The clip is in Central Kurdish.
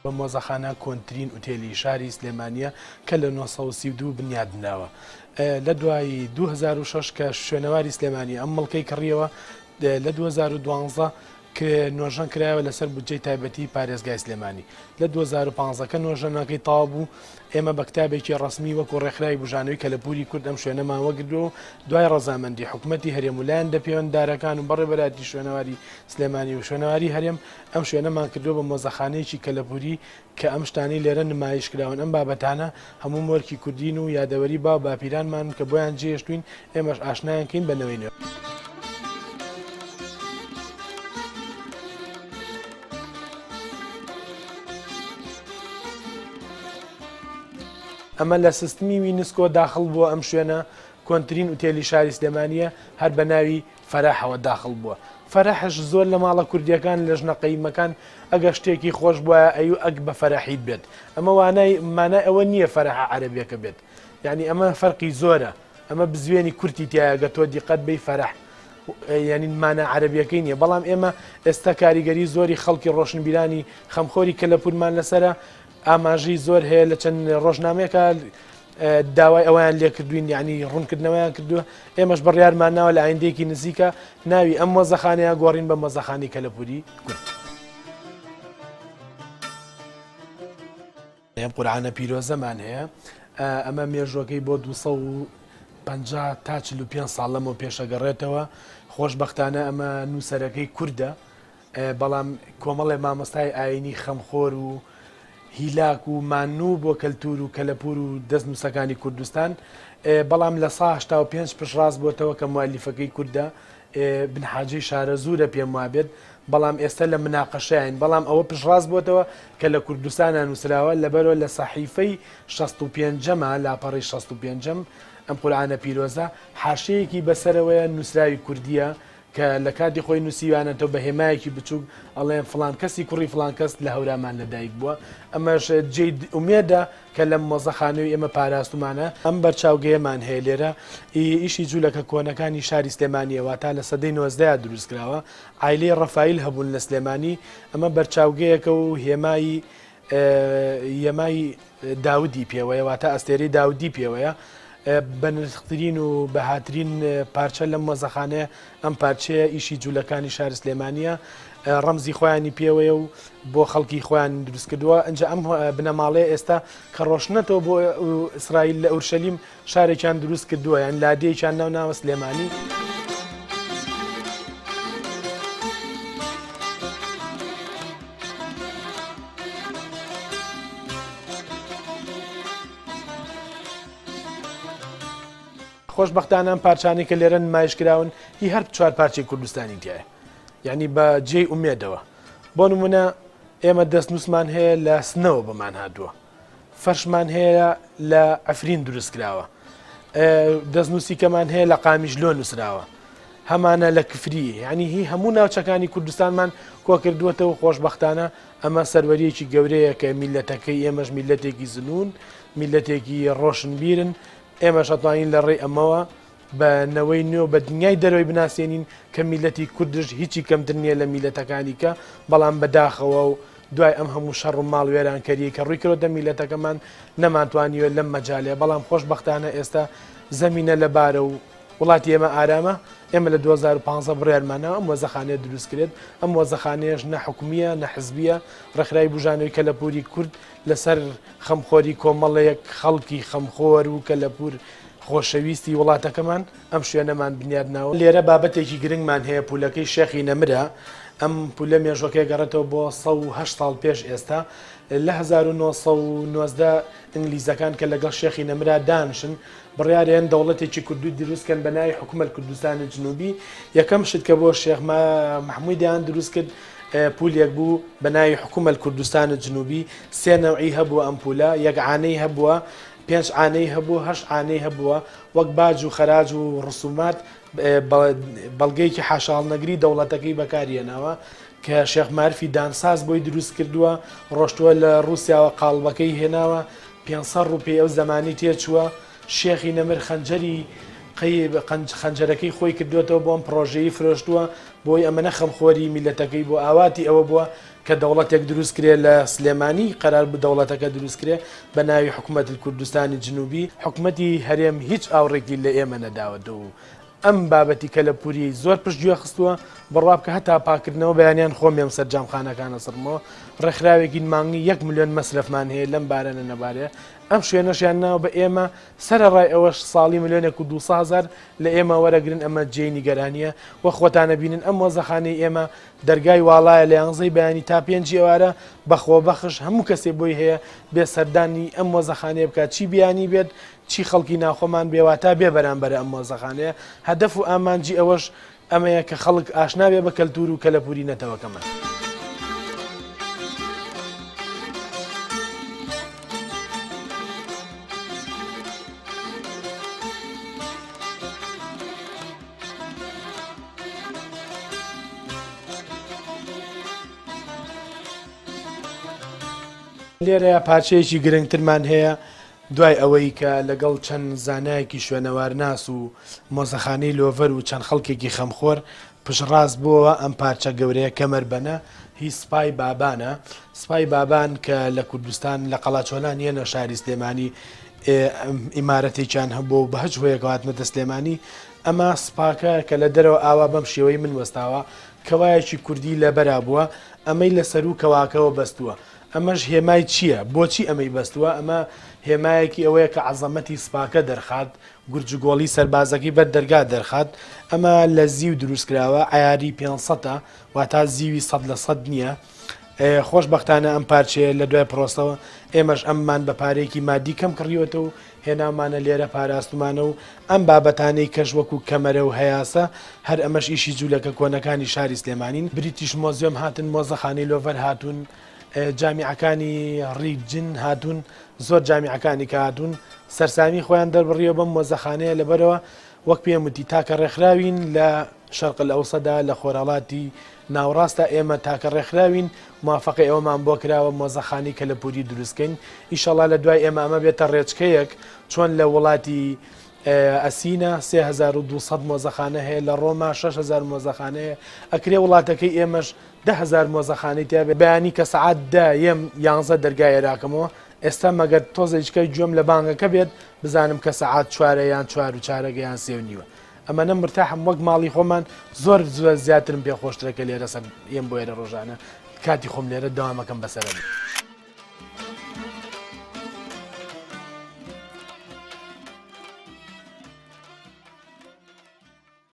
بە مۆزەخانە کۆنترین ئوتێلی شاری سلێمانییە کە لە 932 بنیاد نراوە. لە دوای 2006 کە شوێنەواری سلێمانی ئەم مڵکەی کڕیەوە لە 2012 نۆژەن کرایەوە لەسەر بودجەی تایبەتی پارێزگای سلێمانی لە 2015 کە نۆژەنەکەی تەواو بوو ئێمە بە کتابێکی ڕەسمی وەکو ڕێکخراوی بوژانەوەی کەلەپوری کورد ئەم شوێنەمان وەگردووە و دوای ڕەزامەندی حکومەتی هەرێم و لایەن دەپێوەنددارەکان و بەڕێوەبەرایەتی شوێنەواری سلێمانی و شوێنەواری هەرێم ئەم شوێنەمان کردووە بە مۆزەخانەیەکی کەلەپوری کە ئەم شتانەی لێرە نمایش کراون ئەم بابەتانە هەموو مۆرکی کوردین و یادەوەری باو باپیرانمانن کە بۆیان جێهێشتووین ئێمەش ئاشنایان کەین بە نەوەی نوێ. ئەمە لە سیستمی وینسکۆ داخڵ بووە ئەم شوێنە کۆنترین ئوتێلی شاری سلێمانییە هەر بە ناوی فەرەحەوە داخڵ بووە. فەرەحش زۆر لە ماڵە کوردیەکان لە ژنە قەیمەکان ئەگەر شتێکی خۆش بوایە ئەیو ئەک بە فەرەحیت بێت ئەمە وانای مانای ئەوە نییە فەرەحە عەرەبیەکە بێت یعنی ئەمە فەرقی زۆرە ئەمە بزوێنی کورتی تایە گە تۆ دیقەت بی فەرەح یعنی مانا عەرەبیەکەی نییە بەڵام ئێمە ئێستا کاریگەری زۆری خەڵکی ڕۆشنبیرانی خەمخۆری کەلەپورمان لەسرە ئاماژەی زۆر هەیە لە چەند ڕۆژنامەیەکە داوای ئەویان لێکردوین یعنی ڕوونکردنەوەیان کردووە ئێمەش بڕیارمان ناوە لە ئایندەیەکی نزیکە ناوی ئەم مۆزەخانەیە گۆڕین بە مۆزەخانی کەلەپوری کورد. ئەم قورعانە پیرۆزەمان هەیە ئەمە مێژوەکەی بۆ 250 تا 45 ساڵ لەمەوە پێشەگەڕێتەوە خۆشببختانە ئەمە نووسەرەکەی کوردە بەڵام کۆمەڵێ مامۆستای ئایینی خەمخۆر و هیلاک و مانوو بۆ کەلتوور و کەلەپوور و دەستنووسەکانی کوردستان، بەڵام لە سا 85 پشتڕاست بۆتەوە کە موئەلیفەکەی کوردە، بن حاجی شارەزوورە پێم وابێت، بەڵام ئێستا لە مناقەشەین، بەڵام ئەوە پشتڕاست بۆتەوە کە لە کوردستانا نووسراوە، لەبەرئەوە لە سەحیفەی شەست و پێنجەما، لاپەڕەی شەست و پێنجەم، ئەم قورئانە پیرۆزە حاشیەیەکی بەسەرەوەیە نووسراوی کوردییە، کە لە کاتی خۆی نووسیویانەتەوە بە هێمایەکی بچووک ئەڵێن فڵان کەسی کوڕی فڵان کەس لە هەورامان لەدایک بووە ئەمەش جێی ئومێدە کە لەم مۆزەخانەی ئێمە پاراستومانە ئەم بەرچاوگەیەمان هەیە لێرە ئیشی جوولەکە کۆنەکانی شاری سلێمانیە واتا لە سەدەی نۆزدەیا دروست کراوە عایلەی ڕەفایل هەبوون لە سلێمانی ئەمە بەرچاوگەیەکە و هێمای یەمای داودی پێوەیە واتە ئەستێرەی داودی پێوەیە بەنرخترین و بەهاترین پارچە لەم مۆزەخانەیە ئەم پارچەیە ئیشی جوولەکانی شاری سلێمانیە ڕەمزی خۆیانی پێوەیە و بۆ خەڵکی خۆیان دروست کردووە ئەجا ئەم بنەماڵەیە ئێستا کە ڕۆشنەتەوە بۆ ئیسرائیل لە ئورشەلیم شارێکیان دروست کردووە یان لادێکیان ناو ناوە سلێمانی. خۆشبەختانە ئەم پارچانەی کە لێرە نمایش کراون هی هەر چوار پارچەی کوردستانی تایە یعنی بە جێی ئومێدەوە بۆ نمونە ئێمە دەستنووسمان هەیە لە سنەوە بەمان هاتووە فەرشمان هەیە لە عفرین دروست کراوە دەستنووسیکەمان هەیە لە قامیشلۆ نووسراوە هەمانە لە کفری یعنی هی هەموو ناوچەکانی کوردستانمان کۆکردووەتەوە خۆشببختانە ئەمە سەروەریەکی گەورەیە کە میلەتەکەی ئێمەش میلەتێکی زنون میلەتێکی ڕۆشنبیرن ئێمەش ئەتوانین لە ڕێی ئەمەوە بە نەوەی نوێ و بە دنیای دەرەوەی بناسێنین کە میلەتی کوردش هیچی کەمتر نییە لە میلەتەکانی کە، بەڵام بە داخەوە و دوای ئەم هەموو شەڕ و ماڵ وێرانکەریەی کە ڕووی کردۆتە میلەتەکەمان نەمانتوانیوە لەم مەجالەیە بەڵام خۆشبەختانە ئێستا زەمینە لەبارە و وڵاتی ئێمە ئارامە ئێمە لە 2015 بڕیارمان ناوە ئەم وەزەخانەیە دروست کرێت ئەم وەزەخانەیەش نە حکومییە نە حزبیە ڕێکخراوی بوژانەوەی کەلەپوری کورد لەسەر خەمخۆری کۆمەڵێک خەڵکی خەمخۆر و کەلەپوور خۆشەویستی وڵاتەکەمان ئەم شوێنەمان بنیاد ناوە. لێرە بابەتێکی گرنگمان هەیە پولەکەی شێخی نەمرە، ئەم پولە مێژوەکەی گەڕێتەوە بۆ 108 ساڵ پێش ئێستا لە 1990 ئینگلیزەکان کە لەگەڵ شێخی نەمرا دانشن بڕیارێن دەوڵەتێکی کوردی دروست کەن بە ناوی حکومە کوردستانی جنوبی یەکەم شت کە بۆ شێخ مەحموودیان دروست کرد پولێک بوو بە ناوی حکومە کوردستان جنوبی سێ نەوعی هەبووە ئەم پولە یەک عانەی هەبووە پێنج عانەی هەبوو هەشت عانەی هەبووە وەک باج و خەراج و ڕسومات بەڵگەیەکی حاشاهەڵنەگری دەوڵەتەکەی بەکارهێناوە کە شێخ مارفی دانساز بۆی دروست کردووە ڕۆشتووە لە ڕووسیاوە قاڵبەکەی هێناوە 500 ڕوپی ئەو زەمانی تێچووە شێخی نەمر خەنجەری. قەی خەنجەرەکەی خۆی کردووەتەوە بۆ ئەم پڕۆژەیەی فرۆشتووە بۆی ئەمەنە خەمخۆری میللەتەکەی بووە ئاواتی ئەوە بووە کە دەوڵەتێک دروست کرێ لە سلێمانی قەرار بوو دەوڵەتەکە دروست کرێ بە ناوی حکومەت الکوردستانی جنوبی حکومەتی هەرێم هیچ ئاوڕێکی لە ئێمە نەداوەتەوە و ئەم بابەتی کەلەپوریەی زۆر پشت گوێ خستووە، بڕوا بکە هەتا پاکردنەوە بەیانیان خۆم یەم سەر جامخانەکان ئەسڕمەوە، ڕێکخراوێکین مانگی یەک ملیۆن مەسرەفمان هەیە لەم بارە نە نەبارەیە، ئەم شوێنەشیان ناوە بە ئێمە، سەرەڕای ئەوەش ساڵی ملیۆنێک و دووسە هەزار لە ئێمە وەرەگرن ئەمە جێی نیگەرانیە، وەک خۆتان ئەبینن ئەم مۆزەخانەی ئێمە دەرگای واڵایە لە یانزەی بەیانی تا پێنجی ئێوارە بە خۆبەخش هەموو کەسێ بۆی هەیە بێ سەردانی ئەم مۆزەخانەیە بکات چی بیانی بێت چی خەڵکی ناوخۆمان بێ واتا بێ بەرامبەرە ئەم مۆزەخانەیە، هەدەف و ئامانجی ئەوەش ئەمەیە کە خەڵک ئاشنا بێ بە کەلتوور و کەلەپووری نەتەوەکەمان. لێرەیا پارچەیەکی گرنگترمان هەیە دوای ئەوەی کە لەگەڵ چەند زانایەکی شوێنەوارناس و مۆزەخانەی لۆڤەر و چەند خەڵکێکی خەمخۆر پشتڕاست بۆوە ئەم پارچە گەورەیە کەمەربەنە هی سپای بابانە. سپای بابان کە لە کوردستان لە قەڵاچۆلان یەنە شاری سلێمانی ئیمارەتێکیان هەبووە و بە هەچ هۆیەکەوە هاتنەتە سلێمانی. ئەمە سپاکە کە لە دەرەوە ئاوا بەم شێوەی من وەستاوە کەوایەکی کوردی لەبەرا بووە ئەمەی لە سەروو کەواکەوە بەستووە. ئەمەش هێمای چییە؟ بۆچی ئەمەی بەستووە؟ ئەمە هێمایەکی ئەوەیە کە عەزەمەتی سپاکە دەرخات، گورجوگۆڵی سەربازەکەی بەر دەرگا دەرخات. ئەمە لە زیو دروست کراوە، عەیاری پێنسەتە، واتا زیوی 100% نییە. خۆشبەختانە ئەم پارچەیە لە دوای پرۆسەوە ئێمەش ئەممان بە پارەیەکی مادی کەم کڕیوەتەوە و هێناومانە لێرە پاراستومانە و ئەم بابەتانەی کەش وەکو کەمەرە و هەیاسە هەر ئەمەش ئیشی جولەکە کۆنەکانی شاری سلێمانین. بریتیش مۆزیۆم هاتن، مۆزەخانەی لۆڤەر هاتوون، جامیعەکانی ڕیجن هاتوون، زۆر جامیعەکانی کە هاتوون سەرسامی خۆیان دەربڕیوە بەم مۆزەخانەیە لەبەرەوە وەک پێم وتی تاکە ڕێکخراوین لە شەرق الاوسەدا لە خۆرهەڵاتی ناوەڕاستدا ئێمە تاکە ڕێکخراوین موافەقەی ئەوەمان بۆ کراوە مۆزەخانەی کەلەپوری دروستکەین ئیشەڵا لە دوای ئێمە ئەمە بێتە ڕێچکەیەک چۆن لە وڵاتی ئەسینا 3200 مۆزەخانە هەیە لە ڕۆما 6000 مۆزەخانە هەیە ئەکرێ وڵاتەکەی ئێمەش 10000 مۆزەخانەی تیا بێت بەیانی کە سەعات دە یەم یانزە دەرگای ئێراکەمەوە ئێستا مەگەر تۆزێکیکە گوێم لە بانگەکە بێت بزانم کە سەعات چوارە یان چوار و چارەگە یان سێ و نیوە ئەمەنە مرتاحم وەک ماڵی خۆمان زۆر زۆر زیاترم پێ خۆشترە کە لێرە سەر یەم بۆ ئێرە ڕۆژانە کاتی خۆم لێرە دەوامەکەم بەسەرە.